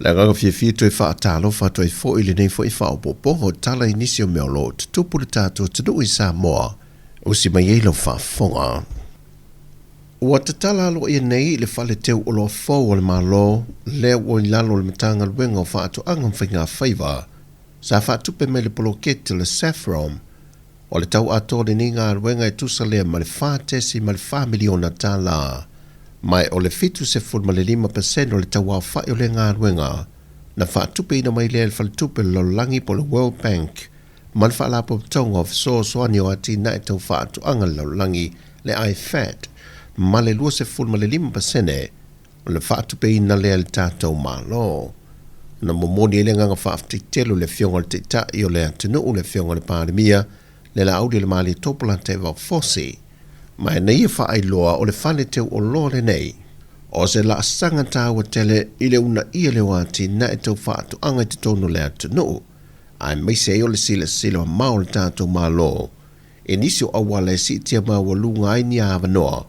Le agaga fiafia toe faatalofa atu ai foi i lenei foi faaopoopoga o tala i nisi o mea o lo o tutupu le tatou atunuu i Samoa, usi mai ai lau faafofoga. Ua tatala aloaia nei le fale teu oloa fou a le Malo lea ua i lalo o le Matagaluega o Faatoaga ma Faigafaiva sa faatupe mai le poloketi o le SAFPROM. O le tau atoa o lenei galuega e tusa lea ma le $4.4 miliona tala, ma o le 75% o le tauaofai o lea galuega na faatupeina mai lea e le Faletupe o le Lalolagi po o le World Bank ma le Faalapotopotoga o Fesoasoani o Atinae Tau Faatoaga a le Lalolagi, le IFAD, ma le 25% o le faatupeina lea e le tatou Malo. Na momoli ai le agaga faafetai tele o le Afioga i le Taitai o le atunuu, le Afioga i le Palemia, le Laauli o le Malietoa Polataivao Fosi. Ma ina ia faailoa o le fale teu oloa lenei, o se laasaga taua tele i le uunaia lea o atinae tau faatoaga i totonu o le atunuu, aemaise ai o le silasila mamao o le tatou Malo i nisi o auala e siitia maualuga ai ni avanoa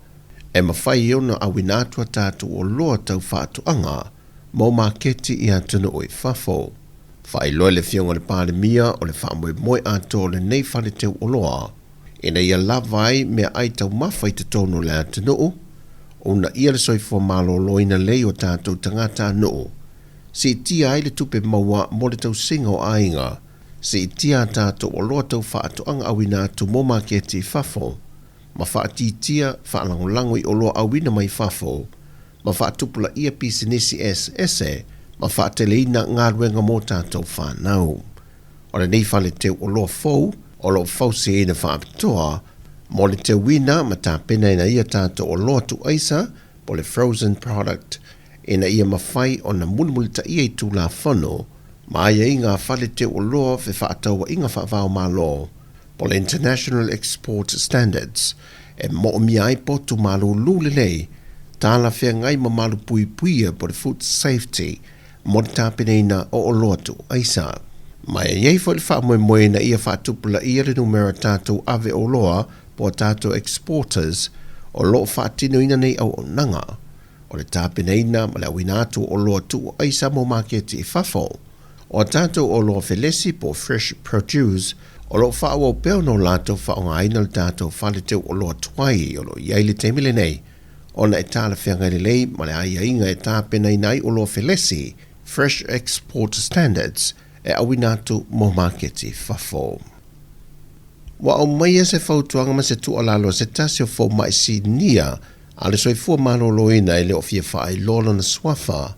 e mafai ai ona auina atu a tatou oloa tau faatoaga mo maketi i atunuu i fafo. Faailoa e le Afioga i le Palemia o le faamoemoe atoa o lenei fale teu oloa ina ia lava ai meaai taumafa i totonu o le atunuu, uunaia le soifua maloloina lelei o tatou tagatanuu, siitia ai le tupe maua mo le tausiga o aiga, Siitia a tatou oloa tau faatoaga auina atu mo maketi i fafo, ma faatiitia faalagolago i oloa auina mai fafo, ma faatupulaia pisinisi eseese ma faateleina galuega mo tatou fanau. O lenei fale teu oloa fou o lo o fausiaina faapitoa mo le teuina ma tapenaina ai a tatou oloa tuuaisa po le frozen product ina ia mafai ona mulimulitaia i Tulafono ma aiaiga a fale teuoloa fefaatauaiga faava-o-Malo po le International Export Standards e moomia ai potu malūlū lelei, talafeagai ma malupuipuia po le food safety mo le tapenaina o oloa tuuaisa. Ma e i ai foi le faamoemoe ina ia faatupulaia le numera tatou ave oloa po o tatou exporters o lo o faatinoina nei auaunaga. O le tapenaina ma le auina atu o oloa tuuaisa mo maketi i fafo. O a tatou oloa felesi po o fresh produce o lo o faaauau pea ona o latou faaaogaina le tatou fale teu oloa tuai o lo o i ai i le taimi lenei ona e talafeagai lelei ma le aiaiga e tapenaina ai oloa felesi, fresh export standards, e auina atu mo maketi i fafo. Ua aumaia se fautuaga ma se tuualalo a se tasi o fomai sinia a le soifua maloloina e le o fia faailoa lona suafa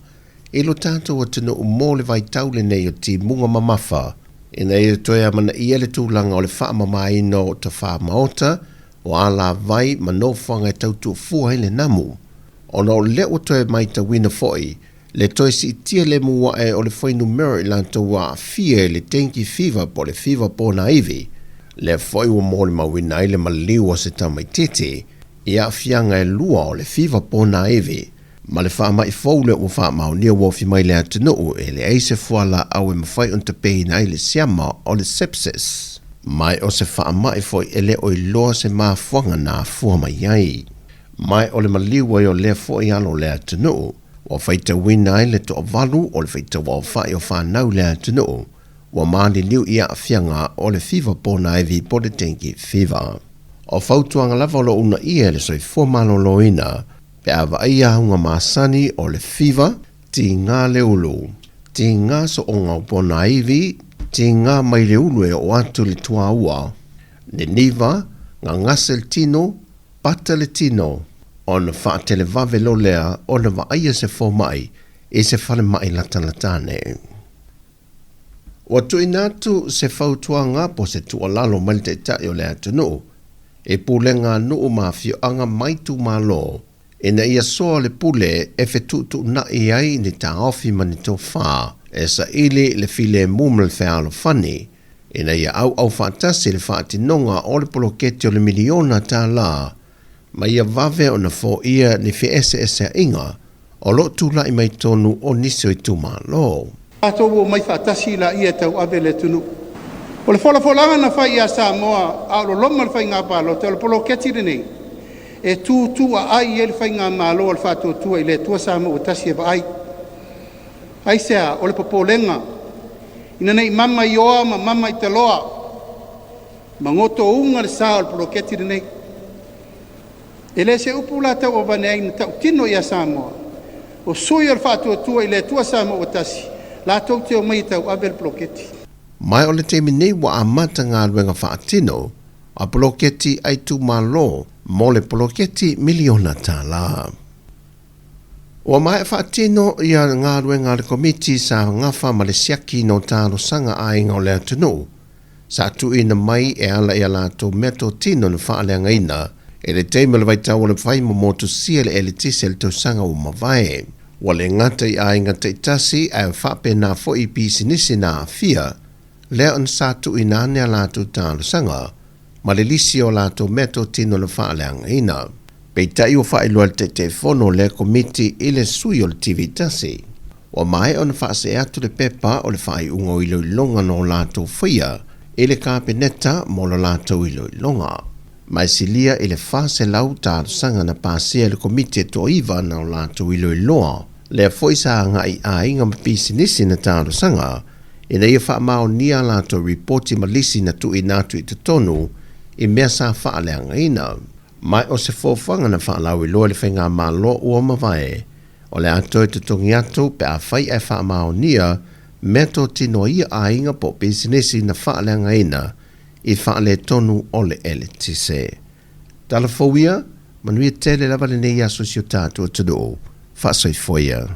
i lo tatou atunuu mo le vaitau lenei o timuga mamafa, ina ia toe amanaia le tulaga o le faamamaina o tafā maota, o alavai ma nofoaga e tau tuufua ai le namu, ona o lea ua toe matauina foi le toe siitia lemu ae o le fuainumera i latou ua aafia i le dengue fever po o le fiva ponaivi, lea foi ua molimauina ai le maliu o se tamaitiiti i aafiaga e lua o le fiva ponaivi ma le faamai fou lea ua faamaonia ua ofi mai le atunuu e leai se fualaau e mafai ona tapeina ai le siama o le sepsis. Ma o se faamai foi e le o iloa se mafuaga na afua mai ai. Ma o le maliu ai o lea foi alo o le atunuu ua faitauina ai le toavalu o le faitauaofai o fanau i le atunuu ua maliliu i aafiaga o le fiva ponaivi po o le dengue fever. O fautuaga lava o lo o uunaia e le soifua maloloina pe a vaaia auga masani o le fiva, tiga le ulu, tiga sooga o ponaivi, tiga mai le ulu e oo atu i le tuaua, niniva, gagase le tino, Pata le tino, ona faatelevave loa lea ona vaaia se fomai i se falemai latalata ane. Ua tuuina atu se fautuaga po o se tuualalo mai le Taitai o le atunuu i pulega a nuu ma afioaga ma itumalo ina ia soa le pule e fetuutuunai ai ni taofi ma ni tofa e saili le filemu ma le fealofani ina ia auau faatasi le faatinoga o le poloketi o le miliona tala ma ia vave ona foia ni feeseeseaiga o lo o tulai mai totonu o nisi o itumalo. Tatou omai faatasi laia e tauave le atunuu. O le folafolaga na fai ia Samoa a o loloma le faiga palota, o le poloketi lenei e tutuaai ai le faigamalo a le Faatuatua i le Atua Samoa ua tasi e vaai. Aisea? O le popolega ina nei mama i oa ma mama i taloa ma gotouga le sa o le poloketi lenei. E le se upu la tau avane ai na tautino ia Samoa, o sui o le Faatuatua i le Atua Samoa ua Tasi, latou te omai e tauave le poloketi. Ma o le taimi nei ua amata galuega faatino a poloketi a itumalo mo le poloketi miliona tala. Ua maea faatino ia galuega a le Komiti sa gafa ma le siakiina o talosaga a aiga o le atunuu sa tuuina mai e ala i a latou meatotino na faaleagaina i le taimi o le vaitau o le fai ma motusia le eletise i le tausaga ua mavae. Ua le gata i aiga taitasi ae faapena foi i pisinisi na aafia, lea ona sa tuuina ane a latou talosaga ma le lisi o latou meatotino na faaleagaina. Peitai ua faailoa e le Taitaifono o lea Komiti i le sui o le TV tasi, ua maea ona faasee atu le pepa o le faaiuga o iloiloga na o latou faia i le Kapeneta mo la latou iloiloga. Ma e silia i le 400 talosaga na pasia e le Komiti e toaiva na o latou iloiloa, lea foi sa agai i aiga ma pisinisi na talosaga ina ia faamaonia a latou ripoti ma lisi na tuuina atu i totonu i mea sa faaleagaina. Ma o se fuafuaga na faalauiloa e le Faigamalo ua mavae, o le a toe totogi atu pe afai ae faamaonia meatotino a ia aiga po o pisinisi na faaleagaina i faaletonu o le eletise. Tala fou ia, manuia tele lava lenei aso i si o tatou atunuu. Faasoifua ia.